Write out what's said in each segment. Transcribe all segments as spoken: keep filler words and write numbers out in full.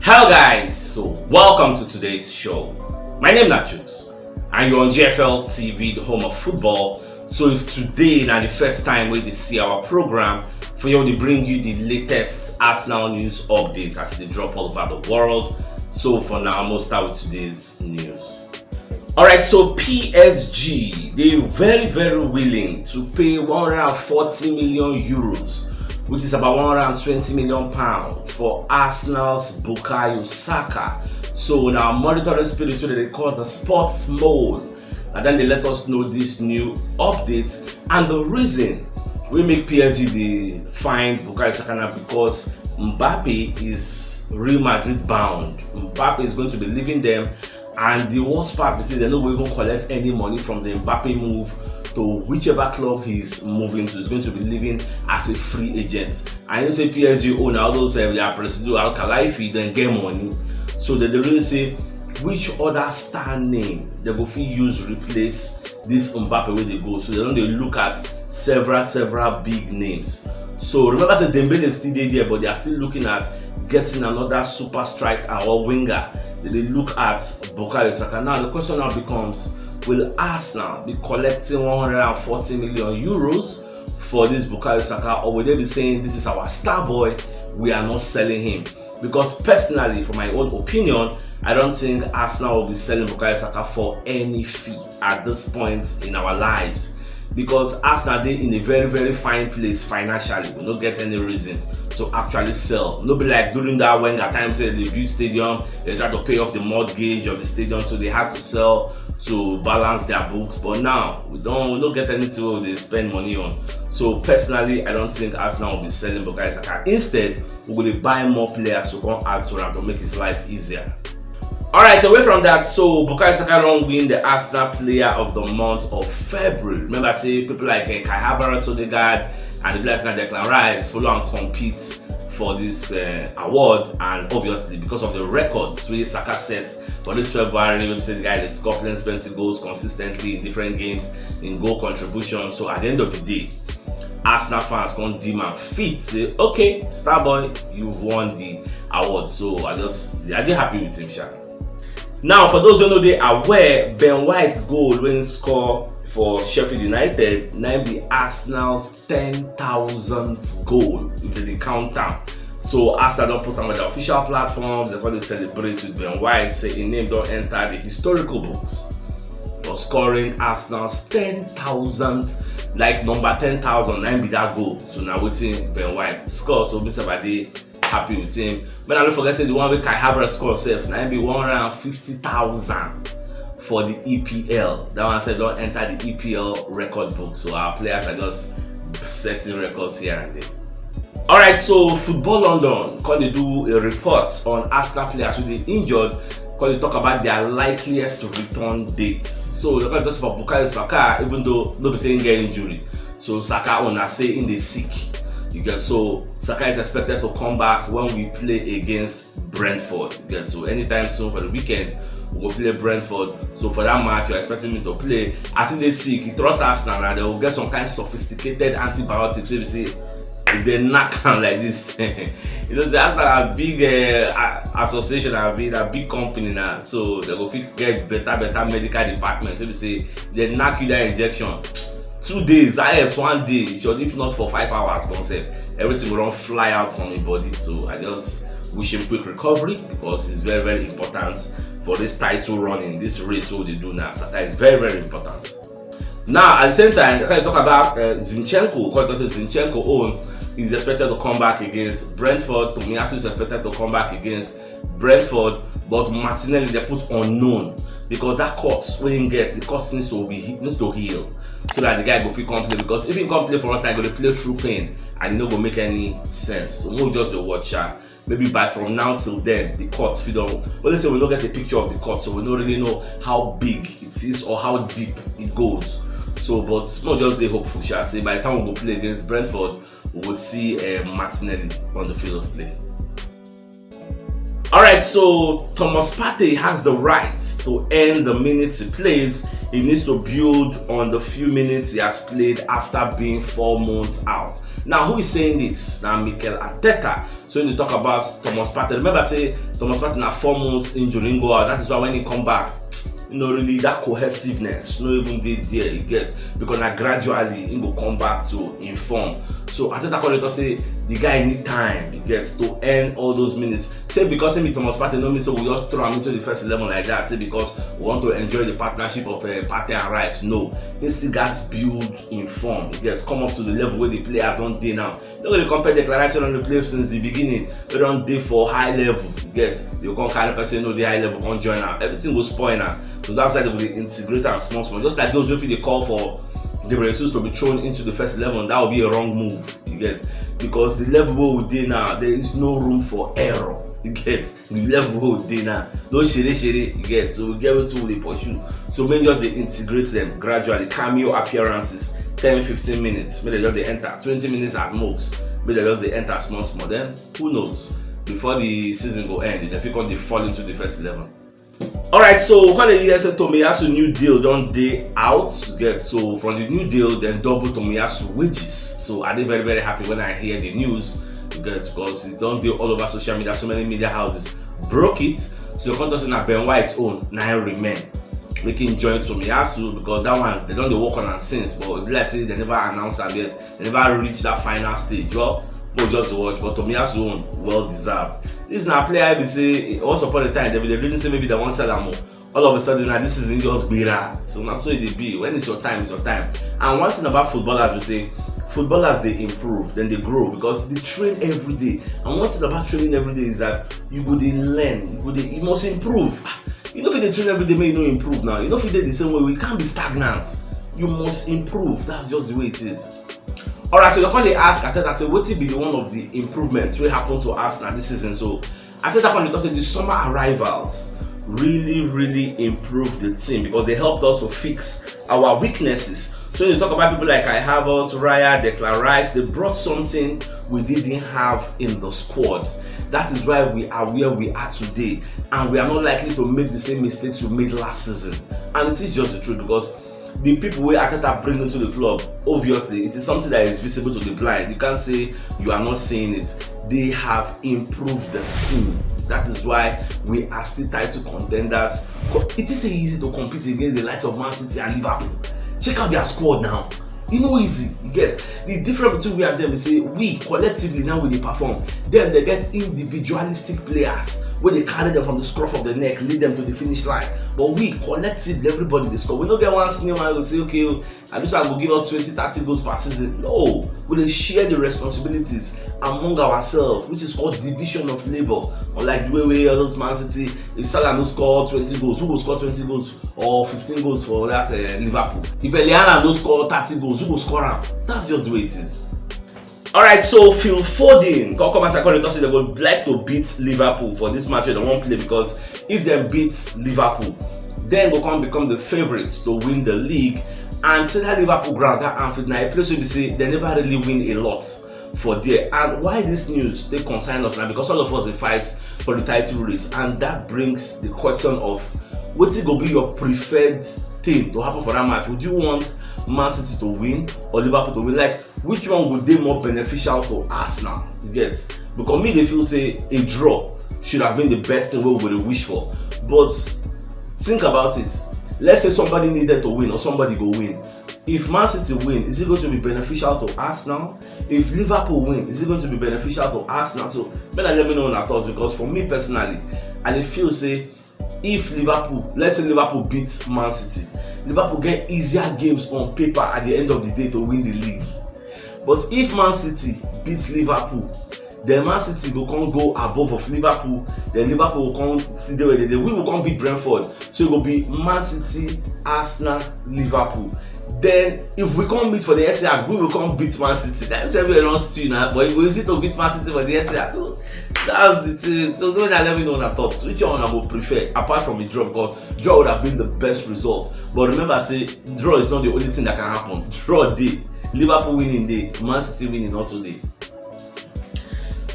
Hello guys, so welcome to today's show. My name is Nachus and you're on G F L T V, the home of football. So if today na the first time wey dey see our program, for here we dey bring you the latest Arsenal news updates as they drop all over the world. So for now, I'm gonna start with today's news. Alright, so P S G dey very very willing to pay one hundred and forty million euros, which is about one hundred and twenty million pounds, for Arsenal's Bukayo Saka. So now monitoring spirit wey dey call the Sports Mole, and then they let us know this new update and the reason wey make P S G dey find Bukayo Saka na because Mbappe is Real Madrid bound. Mbappe is going to be leaving them, and the worst part be say dem no go even collect any money from the Mbappe move to whichever club he's moving to. He's going to be leaving as a free agent. I know say P S G own all those uh, their Presido Alkalaifi, then get money. So they dey really say which other star name they go fit use replace this Mbappe wey dey go. So they don dey look at several several big names. So remember say Dembele still dey there, but they are still looking at getting another super striker or winger. They dey look at Bukayo Saka. Now the question now becomes, will Arsenal be collecting one hundred and forty million euros for this Bukayo Saka, or will they be saying this is our star boy, we are not selling him? Because personally, for my own opinion, I don't think Arsenal will be selling Bukayo Saka for any fee at this point in our lives, because Arsenal dey in a very very fine place financially. We no get any reason to actually sell. No be like during that Wenger time, say they build stadium, they try to pay off the mortgage of the stadium, so they had to sell to balance their books. But now we don't we no get anything wey we dey spend money on. So personally, I don't think Arsenal will be selling Bukayo Saka. Instead, we go dey buy more players to come add to am to make his life easier. Alright, away from that, so Bukayo Saka don win the Arsenal Player of the Month of February. Remember say people like uh, Kai Havertz, Odegaard, and the players like Declan Rice follow am compete for this uh, award, and obviously because of the records wey Saka set for this February, wey be say the guy dey score plenty plenty goals consistently in different games, in goal contribution. So at the end of the day, Arsenal fans come deem am fit say, okay, star boy, you've won the award. So I just I dey happy with him, sha. Now, for those wey no dey aware, Ben White's goal wey he score for Sheffield United na im be Arsenal's ten thousandth goal if they dey count am. So Arsenal don post am on their official platforms, they come dey celebrate with Ben White, say im name don enter the historical books for scoring Arsenal's ten thousandth, like number ten thousand, na im be that goal. So na wetin Ben White score. So me sef I dey happy with him. But I don't forget say the one wey Kai Havertz score sef na im be one hundred and fifty thousand for the E P L. That one sef don enter the E P L record book. So our players are just setting records here and there. Alright, so Football London come dey do a report on Arsenal players wey dey injured, come dey talk about their likeliest return dates. So they come dey talk about Bukayo Saka, even though no be say he get injury. So Saka own na say he dey sick. You get, so Saka is expected to come back when we play against Brentford. You get, so anytime soon for the weekend we go play Brentford. So for that match, you're expecting me to play. As he dey sick, he trust Arsenal, and they will get some kind of sophisticated antibiotics wey be say if they knock am like this, you know say Arsenal na big uh, association, na big na big company na, so they go fit get better better medical department wey be say they knock you that injection, two days, highest one day, sure, if not for five hours, come sef, everything go don fly out from im body. So I just wish him quick recovery because it's very very important for this title running, this race wey we dey do now. Saka is very very important. Now at the same time, I talk about uh, Zinchenko, because I say Zinchenko own is expected to come back against Brentford. Tomiyasu is expected to come back against Brentford, but Martinelli they put unknown because that cost wey he gets, the cost needs to be needs to heal so that the guy go fit come play, because if he come play for us, I go dey play through pain and e no go make any sense. So we'll just dey watch am. Maybe by from now till then, the court fit don. But let's say we don't get a picture of the court, so we don't really know how big it is or how deep it goes. So, but no, just dey hopeful, sha. Say by the time we go play against Brentford, we will see uh, Martinelli on the field of play. All right, so Thomas Partey has the right to earn the minutes he plays. He needs to build on the few minutes he has played after being four months out. Now, who is saying this? Now, Mikel Arteta. So when you talk about Thomas Partey, remember say Thomas Partey na four months injury go out. That is why when he come back, you know, really that cohesiveness, no even dey there, you get, because na gradually he go come back to in form. So Arteta come dey talk say the guy need time, you get, to earn all those minutes. Say because he be Thomas Partey no mean say we just throw him into the first eleven like that. Say because we want to enjoy the partnership of uh, Partey and Rice. No, he still gats build in form. He gets come up to the level where the players don't dey now. No go dey compare Declan Rice wey don dey play since the beginning, wey don dey for high level. You get, you come carry person wey no dey high level come join am, everything go spoil am. So that's why they go dey integrate am small small. Just like those wey fit dey call for Gabriel Jesus to be thrown into the first eleven, that would be a wrong move. You get, because the level wey we dey now, there is no room for error. You get, the level wey we dey now, no shiri shiri. You get, so we get wetin we dey pursue. So make just dey integrate them gradually. Cameo appearances, ten fifteen minutes, make dem just dey enter. Twenty minutes at most, make dem just dey enter small small. Then who knows? Before the season go end, dem fit come dey fall into the first eleven. All right, so we come dey hear say Tomiyasu new deal don dey out. Get, so from the new deal, dem double Tomiyasu wages. So I dey very very happy when I hear the news. Get, because it don dey all over social media, so many media houses broke it. So come talk say na Ben White own na im remain. Make him join Tomiyasu, because that one dem don dey work on am since, but e be like say dem never announce am yet. Dem never reach that final stage. Well, mo just dey watch, but Tomiyasu own well deserved. This na player I be say once upon a time dem be dey reason say maybe dem wan sell am o. All of a sudden now this season just gbera. So na so e dey be. When it's your time, it's your time. And one thing about footballers be say footballers dey improve, then they grow because they train every day. And one thing about training every day is that you go dey learn, you go dey, you must improve. You no fit dey train every day make you no improve now. You no fit dey the same way. You can't be stagnant. You must improve. That's just the way it is. All right, so you come dey ask Arteta say wetin be the one of the improvements wey happen to Arsenal this season. So Arteta come dey talk say the summer arrivals really really improve the team because they helped us to fix our weaknesses. So you talk about people like Kai Havertz, Raya, Declan Rice, they brought something we didn't have in the squad. That is why we are where we are today, and we are not likely to make the same mistakes we made last season. And it is just the truth because the people wey Arteta bring into the club, obviously, it is something that is visible to the blind. You can't say you are not seeing it. They have improved the team. That is why we are still title contenders. Co- It is easy to compete against the likes of Man City and Liverpool. Check out their squad now. E no easy. You get, the difference between we and them is say we collectively now we dey perform. Then they get individualistic players wey dey carry them from the scruff of the neck, lead them to the finish line. But we collectively, everybody dey score. We no get one senior man go say, okay, oh, at least I go give us twenty, thirty goals per season. No, we dey share the responsibilities among ourselves, which is called division of labor. Unlike the way we all those Man City, if Salah no score twenty goals, who go score twenty goals or fifteen goals for that uh, Liverpool? If Eliana no score thirty goals, who go score am? That's just the way it is. All right, so Phil Foden come come as I call it, say they would like to beat Liverpool for this match wey they wan play, because if they beat Liverpool, then go come become the favourites to win the league. And say that Liverpool ground, that Anfield, na a place wey be say they never really win a lot for there. And why this news dey concern us now? Because all of us dey fight for the title race, and that brings the question of wetin go be your preferred thing to happen for that match. Would you want Man City to win or Liverpool to win? Like, which one would dey more beneficial to Arsenal? You get? Because me dey feel say a draw should have been the best thing wey we dey wish for. But think about it. Let's say somebody needed to win or somebody go win. If Man City win, is it going to be beneficial to Arsenal? If Liverpool win, is it going to be beneficial to Arsenal? So make una let me know una thoughts, because for me personally, I dey feel say if Liverpool, let's say Liverpool beat Man City, Liverpool get easier games on paper at the end of the day to win the league. But if Man City beat Liverpool, then Man City go come go above of Liverpool, then Liverpool go come still dey where they dey. We go come beat Brentford, so e go be Man City, Arsenal, Liverpool. Then if we come meet for the Etihad, we go come beat Man City. That means everywhere don stew now, but e go easy to beat Man City for the Etihad. So that's the thing. So una let me know una thoughts. Which one una go prefer apart from a draw? Because draw would have been the best result. But remember, say draw is not the only thing that can happen. Draw dey, Liverpool winning dey, Man City winning also dey.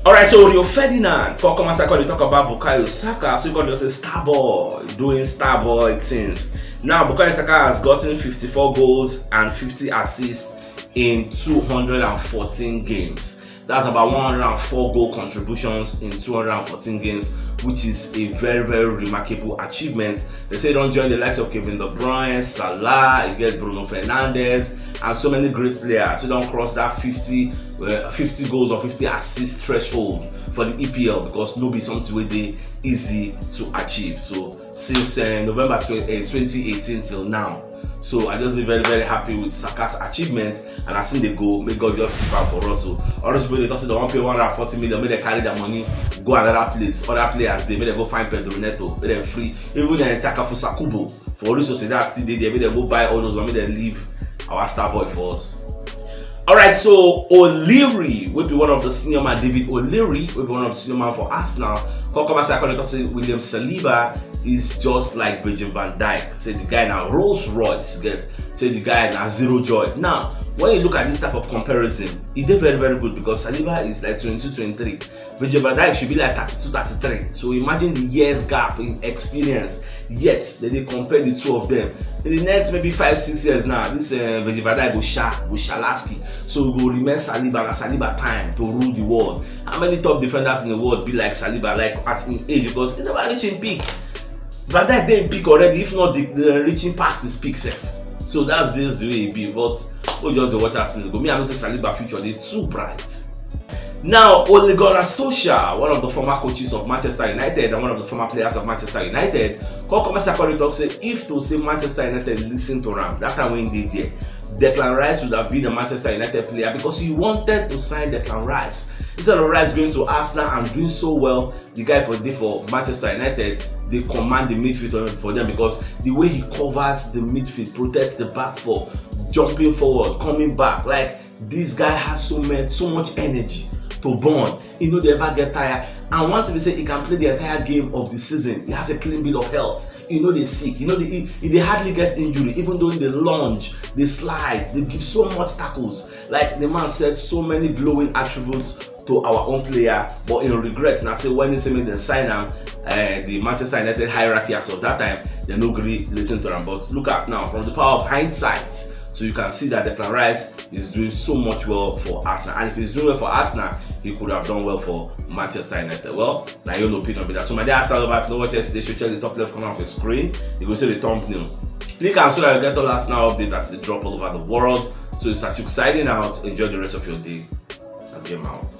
Alright, so Rio Ferdinand come come outside come dey talk about Bukayo Saka. So he come just say star boy doing star boy things. Now Bukayo Saka has gotten fifty-four goals and fifty assists in two hundred and fourteen games. That's about one hundred and four goal contributions in two hundred and fourteen games, which is a very, very remarkable achievement. They say don't join the likes of Kevin De Bruyne, Salah, you get Bruno Fernandes, and so many great players who don't cross that fifty, uh, fifty goals or fifty assist threshold for the E P L, because no be something wey dey easy to achieve. So since uh, November twenty, uh, twenty eighteen till now. So I just dey very, very happy with Saka's achievements, and as him dey go, may God just keep am for us. So all those people dey talk say they wan pay one hundred and forty million, make dem carry their money go another place. Other players dey, make dem go find Pedro Neto, make dem free. Even uh, Takefusa Kubo for Real Sociedad still dey there, make dem go buy all those one, make dem leave our star boy for us. Alright, so O'Leary, wey be one of the senior man, David O'Leary, wey be one of the senior man for Arsenal, come come outside come dey talk say William Saliba is just like Virgil van Dijk. Say the guy na Rolls Royce, get, say the guy na zero joy. Now, when you look at this type of comparison, e dey very, very good because Saliba is like twenty-two, twenty-three. Virgil van Dijk should be like thirty-two, thirty-three. So imagine the years gap in experience. Yet, they dey compare the two of them. In the next maybe five, six years now, this uh, Virgil van Dijk go sha, go shalaski. So we go remain Saliba, na Saliba time to rule the world. How many top defenders in the world be like Saliba, like at him age? Because he never reach him peak. Van Dijk dey him peak already, if not the, the reaching past his peak sef. So that's just the way e be. But we just dey watch as things go. Me, I know say Saliba future dey too bright. Now, Ole Gunnar Solskjaer, one of the former coaches of Manchester United and one of the former players of Manchester United, come come outside come dey talk say if to say Manchester United listen to am that time when he dey there, Declan Rice would have been a Manchester United player because he wanted to sign Declan Rice. Instead of Rice going to Arsenal and doing so well, the guy for dey for Manchester United dey command the midfield for them because the way he covers the midfield, protects the back four, jumping forward, coming back, like this guy has so much, so much energy to burn. He no dey ever get tired. And one thing be say he can play the entire game of the season. He has a clean bill of health. He no dey sick. He no dey, he, he dey hardly get injury, even though he dey lunge, dey slide, dey give so much tackles. Like the man said, so many glowing attributes to our own player, but in regret, na say when he say make dem sign am, uh, the Manchester United hierarchy as of that time, they no gree listen to am. But look at now, from the power of hindsight, so you can see that Declan Rice is doing so much well for Arsenal. And if he's doing well for Arsenal, he could have done well for Manchester United. Well, na your opinion be that. So my dear Arsenal lover, if you no watch yesterday show, check the top left corner of your screen. You go see the thumbnail. Click am so that you get all Arsenal update as they drop all over the world. So it's Achuk signing out. Enjoy the rest of your day. I came out.